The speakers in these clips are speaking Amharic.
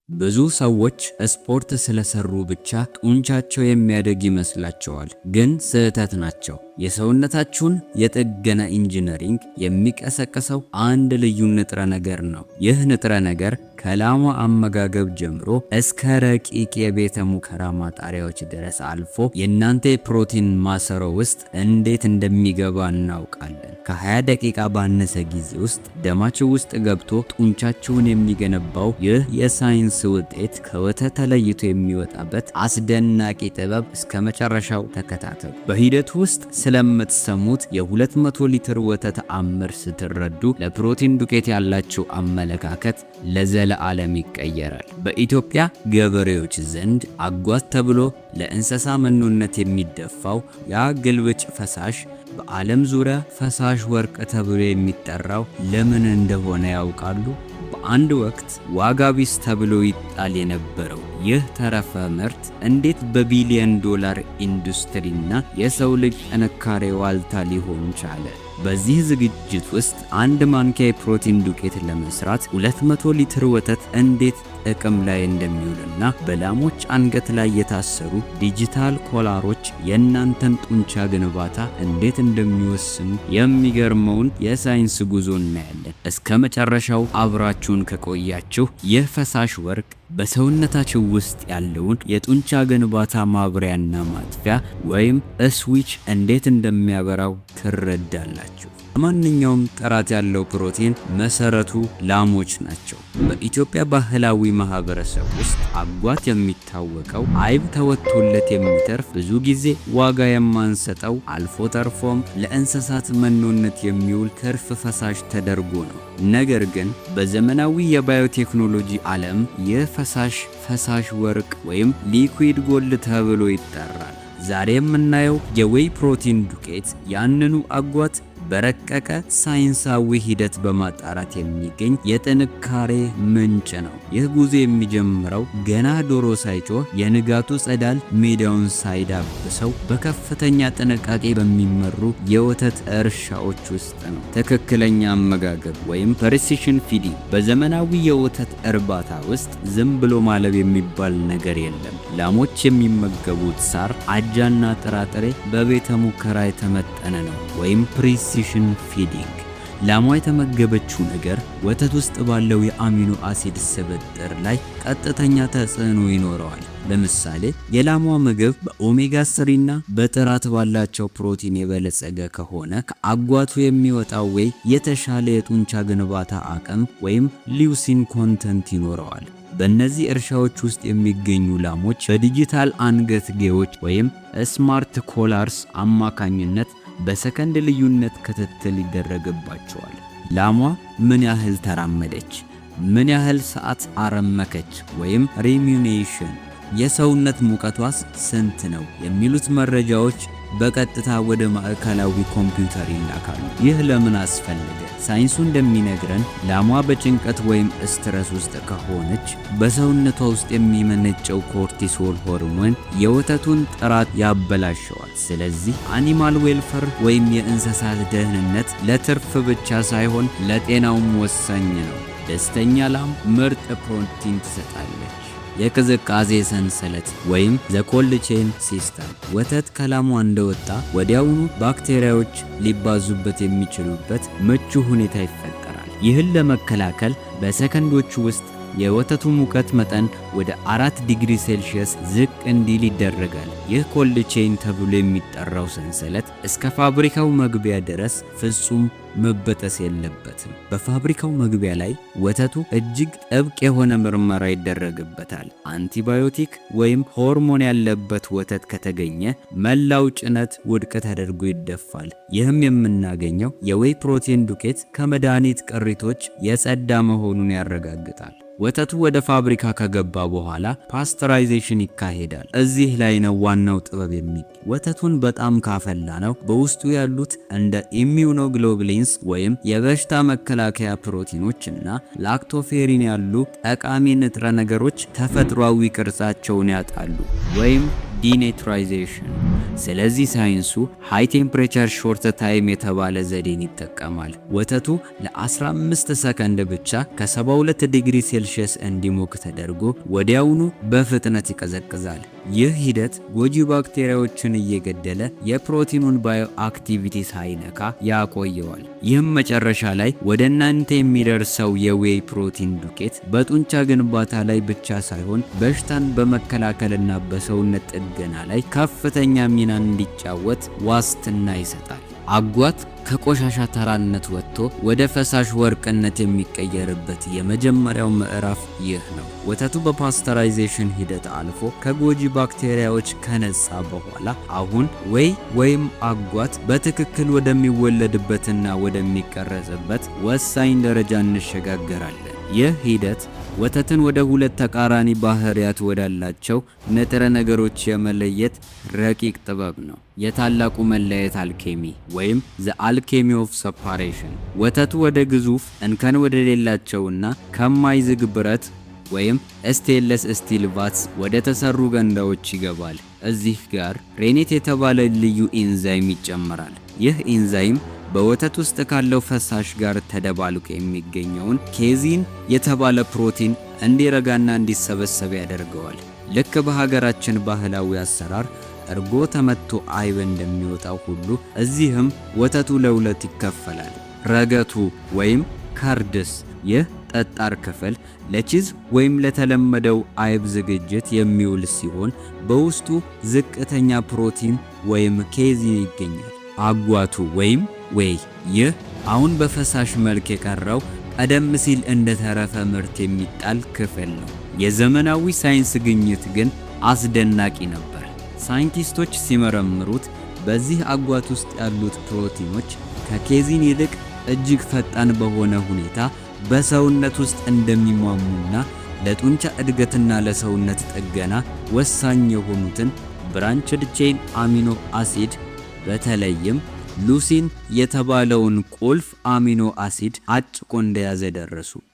ብዙ ሰዎች ስፖርት ስለሰሩ ብቻ ጡንቻቸው የሚያድግ ይመስላቸዋል፣ ግን ስህተት ናቸው። የሰውነታችሁን የጥገና engineering የሚቀሰቅሰው አንድ ልዩ ንጥረ ነገር ነው። ይህ ንጥረ ነገር ከላሟ አመጋገብ ጀምሮ እስከ ረቂቅ የቤተ ሙከራ ማጣሪያዎች ድረስ አልፎ የእናንተ የፕሮቲን ማሰሮ ውስጥ እንዴት እንደሚገባ እናውቃለን። ከ20 ደቂቃ ባነሰ ጊዜ ውስጥ ደማችሁ ውስጥ ገብቶ ጡንቻችሁን የሚገነባው ይህ የሳይንስ ውጤት ከወተት ተለይቶ የሚወጣበት አስደናቂ ጥበብ እስከ መጨረሻው ተከታተሉ። በሂደቱ ውስጥ ስለምትሰሙት የ200 ሊትር ወተት ተአምር ስትረዱ ለፕሮቲን ዱቄት ያላችሁ አመለካከት ለዘለዓለም ይቀየራል። በኢትዮጵያ ገበሬዎች ዘንድ አጓት ተብሎ ለእንስሳ መኖነት የሚደፋው ያ ግልብጭ ፈሳሽ በዓለም ዙሪያ ፈሳሽ ወርቅ ተብሎ የሚጠራው ለምን እንደሆነ ያውቃሉ? በአንድ ወቅት ዋጋ ቢስ ተብሎ ይጣል የነበረው ይህ ተረፈ ምርት እንዴት በቢሊዮን ዶላር ኢንዱስትሪና የሰው ልጅ ጥንካሬ ዋልታ ሊሆን ቻለ? በዚህ ዝግጅት ውስጥ አንድ ማንኪያ የፕሮቲን ዱቄት ለመስራት 200 ሊትር ወተት እንዴት ጥቅም ላይ እንደሚውልና በላሞች አንገት ላይ የታሰሩ ዲጂታል collar ኦች የእናንተን ጡንቻ ግንባታ እንዴት እንደሚወስኑ የሚገርመውን የሳይንስ ጉዞ እናያለን። እስከ መጨረሻው አብራችሁን ከቆያችሁ ይህ ፈሳሽ ወርቅ በሰውነታችሁ ውስጥ ያለውን የጡንቻ ግንባታ ማብሪያና ማጥፊያ ወይም ስዊች እንዴት እንደሚያበራው ትረዳላችሁ። ማንኛውም ጥራት ያለው ፕሮቲን መሰረቱ ላሞች ናቸው። በኢትዮጵያ ባህላዊ ማህበረሰብ ውስጥ አጓት የሚታወቀው አይብ ተወጥቶለት የሚተርፍ፣ ብዙ ጊዜ ዋጋ የማንሰጠው፣ አልፎ ተርፎም ለእንስሳት መኖነት የሚውል ትርፍ ፈሳሽ ተደርጎ ነው። ነገር ግን በዘመናዊ የባዮቴክኖሎጂ ዓለም ይህ ፈሳሽ ፈሳሽ ወርቅ ወይም liquid gold ተብሎ ይጠራል። ዛሬ የምናየው የ whey protein ዱቄት ያንኑ አጓት በረቀቀ ሳይንሳዊ ሂደት በማጣራት የሚገኝ የጥንካሬ ምንጭ ነው። ይህ ጉዞ የሚጀምረው ገና ዶሮ ሳይጮህ፣ የንጋቱ ጸዳል ሜዳውን ሳይዳብሰው፣ በከፍተኛ ጥንቃቄ በሚመሩ የወተት እርሻዎች ውስጥ ነው። ትክክለኛ አመጋገብ ወይም precision feeding። በዘመናዊ የወተት እርባታ ውስጥ ዝም ብሎ ማለብ የሚባል ነገር የለም። ላሞች የሚመገቡት ሳር፣ አጃና ጥራጥሬ በቤተ ሙከራ የተመጠነ ነው ወይም precision feeding። ላሟ የተመገበችው ነገር ወተት ውስጥ ባለው የ amino acid ስብጥር ላይ ቀጥተኛ ተጽዕኖ ይኖረዋል። ለምሳሌ የላሟ ምግብ በኦሜጋ 3 እና በጥራት ባላቸው ፕሮቲን የበለጸገ ከሆነ ከአጓቱ የሚወጣው whey የተሻለ የጡንቻ ግንባታ አቅም ወይም leucine content ይኖረዋል። በእነዚህ እርሻዎች ውስጥ የሚገኙ ላሞች በዲጂታል አንገትጌዎች ወይም smart collars አማካኝነት በሰከንድ ልዩነት ክትትል ይደረግባቸዋል። ላሟ ምን ያህል ተራመደች፣ ምን ያህል ሰዓት አረመከች ወይም rumination፣ የሰውነት ሙቀቷስ ስንት ነው የሚሉት መረጃዎች በቀጥታ ወደ ማዕከላዊ ኮምፒውተር ይላካሉ። ይህ ለምን አስፈለገ? ሳይንሱ እንደሚነግረን ላሟ በጭንቀት ወይም stress ውስጥ ከሆነች በሰውነቷ ውስጥ የሚመነጨው cortisol ሆርሞን የወተቱን ጥራት ያበላሸዋል። ስለዚህ animal welfare ወይም የእንስሳት ደህንነት ለትርፍ ብቻ ሳይሆን ለጤናውም ወሳኝ ነው። ደስተኛ ላም ምርጥ ፕሮቲን ትሰጣለች። የቅዝቃዜ ሰንሰለት ወይም the cold chain system። ወተት ከላሟ እንደወጣ ወዲያውኑ ባክቴሪያዎች ሊባዙበት የሚችሉበት ምቹ ሁኔታ ይፈጠራል። ይህን ለመከላከል በሰከንዶች ውስጥ የወተቱ ሙቀት መጠን ወደ 4 ዲግሪ ሴልሺየስ ዝቅ እንዲል ይደረጋል። ይህ cold chain ተብሎ የሚጠራው ሰንሰለት እስከ ፋብሪካው መግቢያ ድረስ ፍጹም መበጠስ የለበትም። በፋብሪካው መግቢያ ላይ ወተቱ እጅግ ጥብቅ የሆነ ምርመራ ይደረግበታል። አንቲባዮቲክ ወይም ሆርሞን ያለበት ወተት ከተገኘ መላው ጭነት ውድቅ ተደርጎ ይደፋል። ይህም የምናገኘው የ whey protein ዱቄት ከመድኃኒት ቅሪቶች የጸዳ መሆኑን ያረጋግጣል። ወተቱ ወደ ፋብሪካ ከገባ በኋላ pasteurization ይካሄዳል። እዚህ ላይ ነው ዋናው ጥበብ የሚገኘው። ወተቱን በጣም ካፈላነው በውስጡ ያሉት እንደ immunoglobulins ወይም የበሽታ መከላከያ ፕሮቲኖች እና lactoferrin ያሉ ጠቃሚ ንጥረ ነገሮች ተፈጥሯዊ ቅርጻቸውን ያጣሉ ወይም denaturization። ስለዚህ ሳይንሱ high temperature short time የተባለ ዘዴን ይጠቀማል። ወተቱ ለ15 ሰከንድ ብቻ ከ72 ዲግሪ ሴልሺየስ እንዲሞቅ ተደርጎ ወዲያውኑ በፍጥነት ይቀዘቅዛል። ይህ ሂደት ጎጂ ባክቴሪያዎችን እየገደለ የፕሮቲኑን bioactivity ሳይነካ ያቆየዋል። ይህም መጨረሻ ላይ ወደ እናንተ የሚደርሰው የ whey protein ዱቄት በጡንቻ ግንባታ ላይ ብቻ ሳይሆን በሽታን በመከላከልና በሰውነት ጥገና ላይ ከፍተኛ ሚናን እንዲጫወት ዋስትና ይሰጣል። አጓት ከቆሻሻ ተራነት ወጥቶ ወደ ፈሳሽ ወርቅነት የሚቀየርበት የመጀመሪያው ምዕራፍ ይህ ነው። ወተቱ በ pasteurization ሂደት አልፎ ከጎጂ ባክቴሪያዎች ከነጻ በኋላ አሁን whey ወይም አጓት በትክክል ወደሚወለድበትና ወደሚቀረጽበት ወሳኝ ደረጃ እንሸጋገራለን። ይህ ሂደት ወተትን ወደ ሁለት ተቃራኒ ባህሪያት ወዳላቸው ንጥረ ነገሮች የመለየት ረቂቅ ጥበብ ነው። የታላቁ መለየት alchemy ወይም the alchemy of separation። ወተቱ ወደ ግዙፍ፣ እንከን ወደሌላቸውና ከማይዝግ ብረት ወይም stainless steel vats ወደ ተሰሩ ገንዳዎች ይገባል። እዚህ ጋር rennet የተባለ ልዩ ኢንዛይም ይጨመራል። ይህ ኢንዛይም በወተት ውስጥ ካለው ፈሳሽ ጋር ተደባልቆ የሚገኘውን casein የተባለ ፕሮቲን እንዲረጋና እንዲሰበሰብ ያደርገዋል። ልክ በሀገራችን ባህላዊ አሰራር እርጎ ተመቶ አይብ እንደሚወጣው ሁሉ እዚህም ወተቱ ለሁለት ይከፈላል። ረገቱ ወይም curds፣ ይህ ጠጣር ክፍል ለ cheese ወይም ለተለመደው አይብ ዝግጅት የሚውል ሲሆን በውስጡ ዝቅተኛ ፕሮቲን ወይም casein ይገኛል። አጓቱ ወይም whey፣ ይህ አሁን በፈሳሽ መልክ የቀረው ቀደም ሲል እንደ ተረፈ ምርት የሚጣል ክፍል ነው። የዘመናዊ ሳይንስ ግኝት ግን አስደናቂ ነበር። ሳይንቲስቶች ሲመረምሩት በዚህ አጓት ውስጥ ያሉት ፕሮቲኖች ከ casein ይልቅ እጅግ ፈጣን በሆነ ሁኔታ በሰውነት ውስጥ እንደሚሟሙና ለጡንቻ እድገትና ለሰውነት ጥገና ወሳኝ የሆኑትን branched chain amino acid፣ በተለይም leucine የተባለውን ቁልፍ amino acid አጭቆ እንደያዘ ደረሱበት።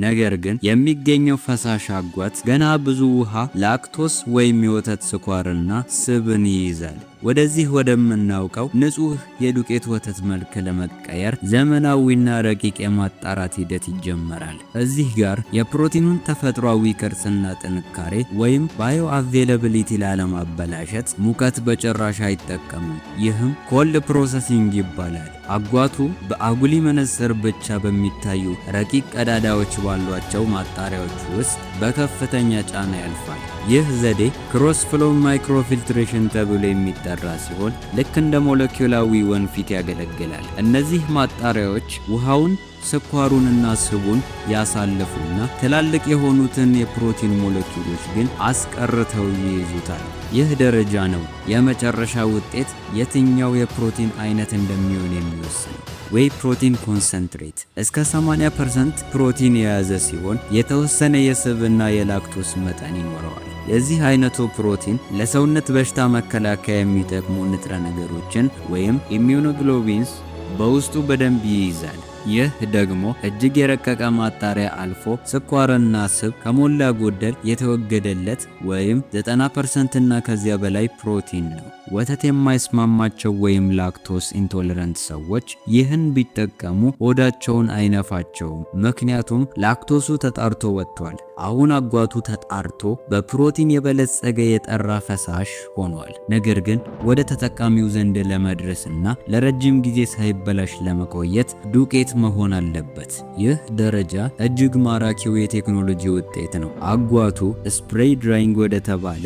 ነገር ግን የሚገኘው ፈሳሽ አጓት ገና ብዙ ውሃ፣ ላክቶስ ወይም የወተት ስኳርና ስብን ይይዛል። ወደዚህ ወደምናውቀው ንጹህ የዱቄት ወተት መልክ ለመቀየር ዘመናዊና ረቂቅ የማጣራት ሂደት ይጀመራል። እዚህ ጋር የፕሮቲኑን ተፈጥሯዊ ቅርጽና ጥንካሬ ወይም bioavailability ላለማበላሸት ሙቀት በጭራሽ አይጠቀሙም። ይህም cold processing ይባላል። አጓቱ በአጉሊ መነጽር ብቻ በሚታዩ ረቂቅ ቀዳዳዎች ባሏቸው ማጣሪያዎች ውስጥ በከፍተኛ ጫና ያልፋል። ይህ ዘዴ cross flow microfiltration ተብሎ የሚጠራ ሲሆን ልክ እንደ ሞለኪውላዊ ወንፊት ያገለግላል። እነዚህ ማጣሪያዎች ውሃውን፣ ስኳሩንና ስቡን ያሳልፉና ትላልቅ የሆኑትን የፕሮቲን ሞለኪውሎች ግን አስቀርተው ይይዙታል። ይህ ደረጃ ነው የመጨረሻ ውጤት የትኛው የፕሮቲን አይነት እንደሚሆን የሚወስነው። Whey protein concentrate እስከ 80% ፕሮቲን የያዘ ሲሆን የተወሰነ የስብና የላክቶስ መጠን ይኖረዋል። የዚህ አይነቱ ፕሮቲን ለሰውነት በሽታ መከላከያ የሚጠቅሙ ንጥረ ነገሮችን ወይም immunoglobulins በውስጡ በደንብ ይይዛል። ይህ ደግሞ እጅግ የረቀቀ ማጣሪያ አልፎ ስኳርና ስብ ከሞላ ጎደል የተወገደለት ወይም 90% እና ከዚያ በላይ ፕሮቲን ነው። ወተት የማይስማማቸው ወይም lactose intolerant ሰዎች ይህን ቢጠቀሙ ሆዳቸውን አይነፋቸውም፣ ምክንያቱም ላክቶሱ ተጣርቶ ወጥቷል። አሁን አጓቱ ተጣርቶ በፕሮቲን የበለጸገ የጠራ ፈሳሽ ሆኗል። ነገር ግን ወደ ተጠቃሚው ዘንድ ለመድረስና ለረጅም ጊዜ ሳይበላሽ ለመቆየት ዱቄት መሆን አለበት። ይህ ደረጃ እጅግ ማራኪው የቴክኖሎጂ ውጤት ነው። አጓቱ spray drying ወደ ተባለ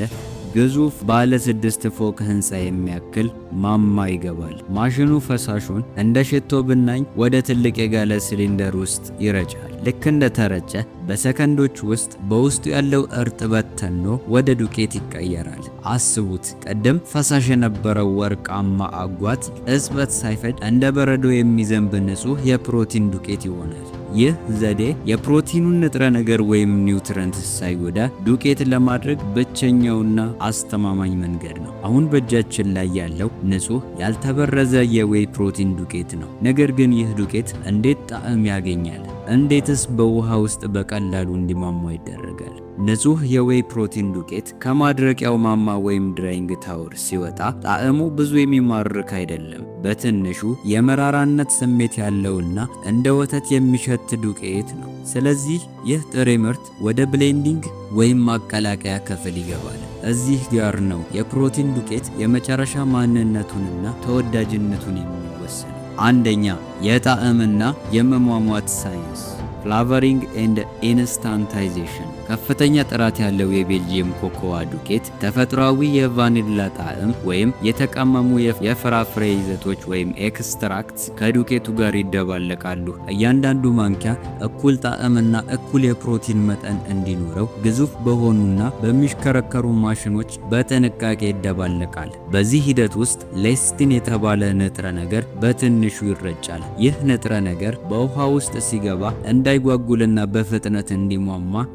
ግዙፍ ባለ ስድስት ፎቅ ህንፃ የሚያክል ማማ ይገባል። ማሽኑ ፈሳሹን እንደ ሽቶ ብናኝ ወደ ትልቅ የጋለ ሲሊንደር ውስጥ ይረጫል። ልክ እንደተረጨ በሰከንዶች ውስጥ በውስጡ ያለው እርጥበት ተኖ ወደ ዱቄት ይቀየራል። አስቡት፣ ቀደም ፈሳሽ የነበረው ወርቃማ አጓት እጽበት ሳይፈጅ እንደ በረዶ የሚዘንብ ንጹህ የፕሮቲን ዱቄት ይሆናል። ይህ ዘዴ የፕሮቲኑን ንጥረ ነገር ወይም nutrient ሳይጎዳ ዱቄት ለማድረግ ብቸኛውና አስተማማኝ መንገድ ነው። አሁን በእጃችን ላይ ያለው ንጹህ፣ ያልተበረዘ የ whey protein ዱቄት ነው። ነገር ግን ይህ ዱቄት እንዴት ጣዕም ያገኛል? እንዴትስ በውሃ ውስጥ በቀላሉ እንዲሟሟ ይደረጋል? ንጹህ የ whey protein ዱቄት ከማድረቂያው ማማ ወይም drying tower ሲወጣ ጣዕሙ ብዙ የሚማርክ አይደለም። በትንሹ የመራራነት ስሜት ያለውና እንደ ወተት የሚሸት ዱቄት ነው። ስለዚህ ይህ ጥሬ ምርት ወደ blending ወይም ማቀላቀያ ክፍል ይገባል። እዚህ ጋር ነው የፕሮቲን ዱቄት የመጨረሻ ማንነቱንና ተወዳጅነቱን የሚወስነው። አንደኛ፣ የጣዕምና የመሟሟት ሳይንስ፣ flavoring and instantization። ከፍተኛ ጥራት ያለው የቤልጂየም ኮኮዋ ዱቄት ተፈጥሯዊ የቫኒላ ጣዕም ወይም የተቀመሙ የፍራፍሬ ይዘቶች ወይም extracts ከዱቄቱ ጋር ይደባለቃሉ። እያንዳንዱ ማንኪያ እኩል ጣዕምና እኩል የፕሮቲን መጠን እንዲኖረው ግዙፍ በሆኑና በሚሽከረከሩ ማሽኖች በጥንቃቄ ይደባለቃል። በዚህ ሂደት ውስጥ lecithin የተባለ ንጥረ ነገር በትንሹ ይረጫል። ይህ ንጥረ ነገር በውሃ ውስጥ ሲገባ እንዳይጓጉልና በፍጥነት እንዲሟሟ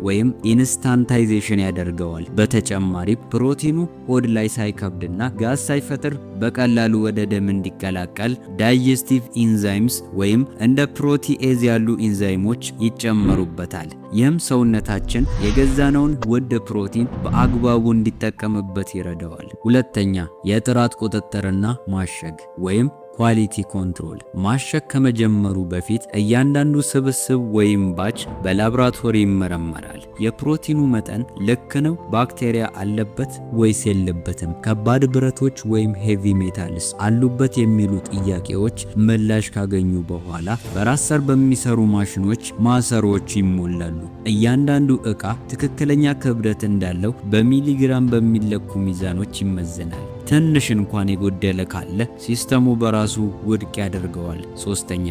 ወይም instantization ያደርገዋል። በተጨማሪ ፕሮቲኑ ሆድ ላይ ሳይከብድና ጋዝ ሳይፈጥር በቀላሉ ወደ ደም እንዲቀላቀል digestive enzymes ወይም እንደ protease ያሉ ኢንዛይሞች ይጨመሩበታል። ይህም ሰውነታችን የገዛነውን ውድ ፕሮቲን በአግባቡ እንዲጠቀምበት ይረዳዋል። ሁለተኛ፣ የጥራት ቁጥጥርና ማሸግ ወይም quality control። ማሸግ ከመጀመሩ በፊት እያንዳንዱ ስብስብ ወይም batch በላብራቶሪ ይመረመራል። የፕሮቲኑ መጠን ልክ ነው? ባክቴሪያ አለበት ወይስ የለበትም? ከባድ ብረቶች ወይም heavy metals አሉበት? የሚሉ ጥያቄዎች ምላሽ ካገኙ በኋላ በ raster በሚሰሩ ማሽኖች ማሰሮዎች ይሞላሉ። እያንዳንዱ ዕቃ ትክክለኛ ክብደት እንዳለው በሚሊግራም በሚለኩ ሚዛኖች ይመዘናል። ትንሽ እንኳን የጎደለ ካለ ሲስተሙ በራሱ ውድቅ ያደርገዋል። ሶስተኛ፣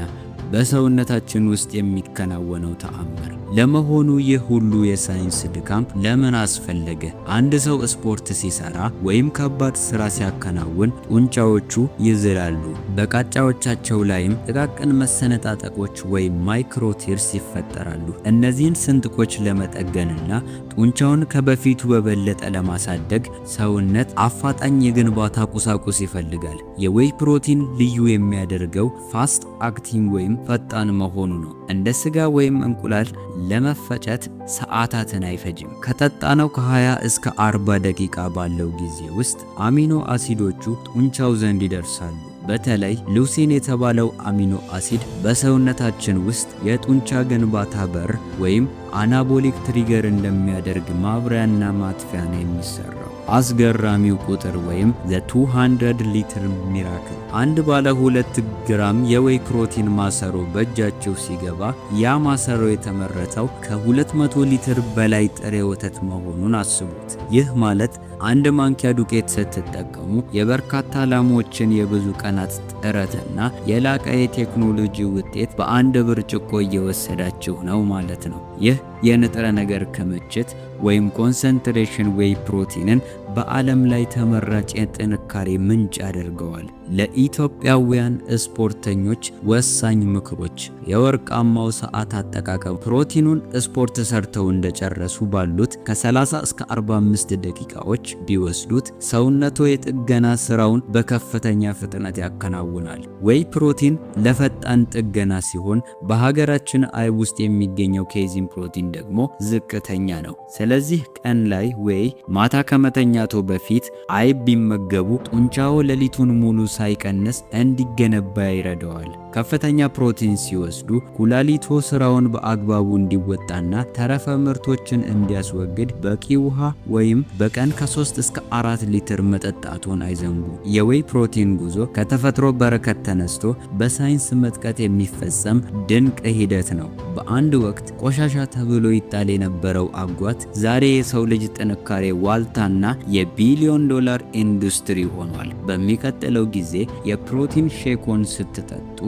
በሰውነታችን ውስጥ የሚከናወነው ተአምር። ለመሆኑ ይህ ሁሉ የሳይንስ ድካም ለምን አስፈለገ? አንድ ሰው ስፖርት ሲሰራ ወይም ከባድ ስራ ሲያከናውን ጡንቻዎቹ ይዝላሉ። በቃጫዎቻቸው ላይም ጥቃቅን መሰነጣጠቆች ወይም micro tears ይፈጠራሉ። እነዚህን ስንጥቆች ለመጠገንና ጡንቻውን ከበፊቱ በበለጠ ለማሳደግ ሰውነት አፋጣኝ የግንባታ ቁሳቁስ ይፈልጋል። የ whey protein ልዩ የሚያደርገው fast acting ወይም ፈጣን መሆኑ ነው። እንደ ስጋ ወይም እንቁላል ለመፈጨት ሰዓታትን አይፈጅም። ከጠጣነው ከ20 እስከ 40 ደቂቃ ባለው ጊዜ ውስጥ አሚኖ አሲዶቹ ጡንቻው ዘንድ ይደርሳሉ። በተለይ leucine የተባለው አሚኖ አሲድ በሰውነታችን ውስጥ የጡንቻ ግንባታ በር ወይም anabolic trigger እንደሚያደርግ ማብሪያና ማጥፊያ ነው የሚሰራው። አስገራሚው ቁጥር ወይም the 200 liter miracle። አንድ ባለ 2 ግራም የ whey protein ማሰሮ በእጃችሁ ሲገባ ያ ማሰሮ የተመረተው ከ200 ሊትር በላይ ጥሬ ወተት መሆኑን አስቡት። ይህ ማለት አንድ ማንኪያ ዱቄት ስትጠቀሙ የበርካታ ላሞችን የብዙ ቀናት ጥረትና የላቀ የቴክኖሎጂ ውጤት በአንድ ብርጭቆ እየወሰዳችሁ ነው ማለት ነው። ይህ የንጥረ ነገር ክምችት ወይም concentration whey protein ን በዓለም ላይ ተመራጭ የጥንካሬ ምንጭ ያደርገዋል። ለኢትዮጵያውያን ስፖርተኞች ወሳኝ ምክሮች። የወርቃማው ሰዓት አጠቃቀም። ፕሮቲኑን ስፖርት ሰርተው እንደጨረሱ ባሉት ከ30 እስከ 45 ደቂቃዎች ቢወስዱት ሰውነቶ የጥገና ስራውን በከፍተኛ ፍጥነት ያከናውናል። Whey protein ለፈጣን ጥገና ሲሆን፣ በሀገራችን አይብ ውስጥ የሚገኘው casein protein ደግሞ ዝቅተኛ ነው። ስለዚህ ቀን ላይ whey፣ ማታ ከመተኛቶ በፊት አይብ ቢመገቡ ጡንቻዎ ሌሊቱን ሙሉ ሳይቀንስ እንዲገነባ ይረዳዋል። ከፍተኛ ፕሮቲን ሲወስዱ ኩላሊቶ ስራውን በአግባቡ እንዲወጣና ተረፈ ምርቶችን እንዲያስወግድ በቂ ውሃ ወይም በቀን ከ3 እስከ 4 ሊትር መጠጣቱን አይዘንጉ። የ whey protein ጉዞ ከተፈጥሮ በረከት ተነስቶ በሳይንስ ምጥቀት የሚፈጸም ድንቅ ሂደት ነው። በአንድ ወቅት ቆሻሻ ተብሎ ይጣል የነበረው አጓት ዛሬ የሰው ልጅ ጥንካሬ ዋልታና የቢሊዮን ዶላር ኢንዱስትሪ ሆኗል። በሚቀጥለው ጊዜ የፕሮቲን shake ዎን ስትጠጡ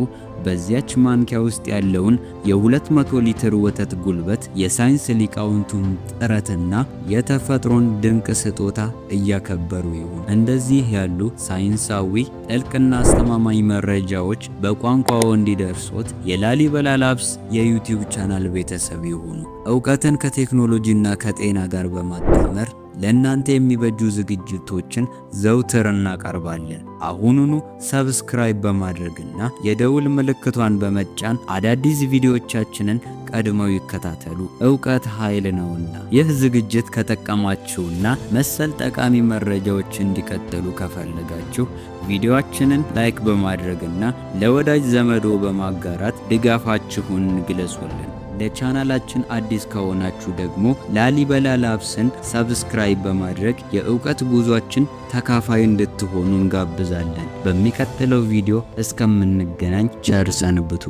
በዚያች ማንኪያ ውስጥ ያለውን የ200 ሊትር ወተት ጉልበት፣ የሳይንስ ሊቃውንቱን ጥረትና የተፈጥሮን ድንቅ ስጦታ እያከበሩ ይሁን። እንደዚህ ያሉ ሳይንሳዊ፣ ጥልቅና አስተማማኝ መረጃዎች በቋንቋው እንዲደርሶት የላሊበላ ላብስ የ YouTube channel ቤተሰብ ይሁኑ። እውቀትን ከቴክኖሎጂና ከጤና ጋር በማጣመር ለእናንተ የሚበጁ ዝግጅቶችን ዘውትር እናቀርባለን። አሁኑኑ subscribe በማድረግና የደውል ምልክቷን በመጫን አዳዲስ ቪዲዮዎቻችንን ቀድመው ይከታተሉ። እውቀት ኃይል ነውና። ይህ ዝግጅት ከጠቀማችሁና መሰል ጠቃሚ መረጃዎች እንዲቀጥሉ ከፈለጋችሁ ቪዲዮአችንን like በማድረግና ለወዳጅ ዘመዶ በማጋራት ድጋፋችሁን ግለጹልን። ለቻናላችን አዲስ ከሆናችሁ ደግሞ ላሊበላ ላብስን subscribe በማድረግ የእውቀት ጉዟችን ተካፋይ እንድትሆኑ እንጋብዛለን። በሚቀጥለው ቪዲዮ እስከምንገናኝ ቸር ሰንብቱ።